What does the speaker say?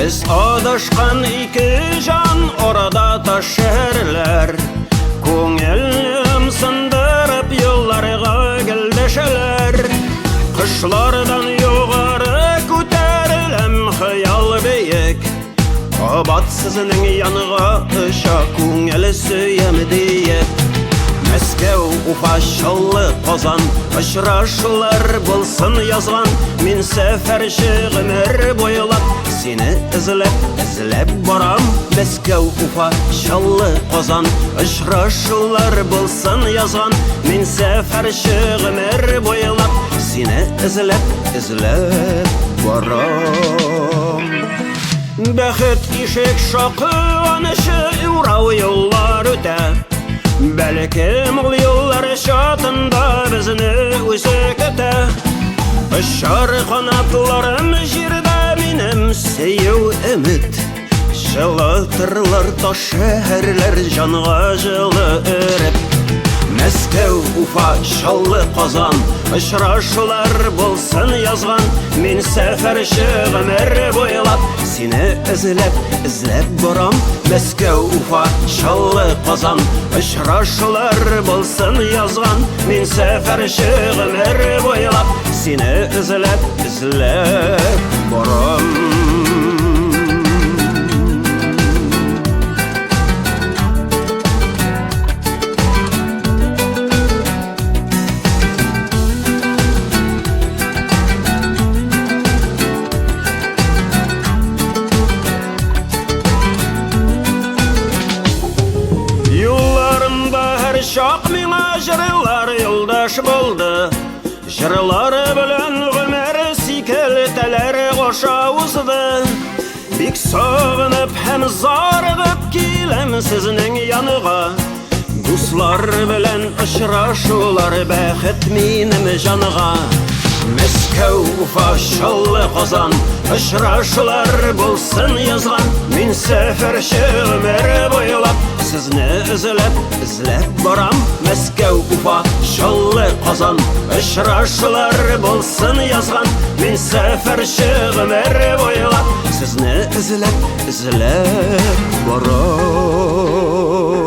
Без адашкан ике җан арада таш шәһәрләр. Күңелем сындырып юлларга гелдәшәләр. Кышлардан югары күтәреләм хыял биек. Кабат сезнең янга оча күңел сөям диеп. Мәскәү, Уфа, Чаллы, Казан очрашулар булсын язган. Мин сәфәрче гомер буйлап сине эзләп, эзләп барам. Мәскәү, Уфа, Чаллы, Казан очрашулар булсын язган. Мин сәфәрче гомер буйлап сине эзләп, эзләп барам. Бәхет ишек шакыганчы урау юллар үтә. Бәлкем ул юллар чатында безне үзе көтә. Очар канатларым җирдә минем сөю өмет. Җылытырлар таш шәһәрләр җанга җылы өреп. Мәскәү, Уфа, Чаллы, Казан очрашулар булсын язган. Мин сәфәрче гомер буйлап сине эзләп, эзләп барам. Мәскәү, Уфа, Чаллы, Казан очрашулар булсын язган. Мин сәфәрче гомер буйлап сине эзләп, эзләп барам. Юлларымда һәр чак миңа җырлар юлдаш булды. Җырлары белән гомер сикелтәләр аша узды. Бик сагынып һәм зарыгып киләм сезнең янга. Дуслар белән очрашулар бәхет минем җанга. Мәскәү, Уфа, Чаллы, Казан очрашулар булсын язган. Мин сәфәрче гомер буйлап сезне эзләп, эзләп барам. Мәскәү, Уфа, Чаллы, Казан очрашулар булсын язган. Мин сәфәрче гомер буйлап сезне эзләп, эзләп барам.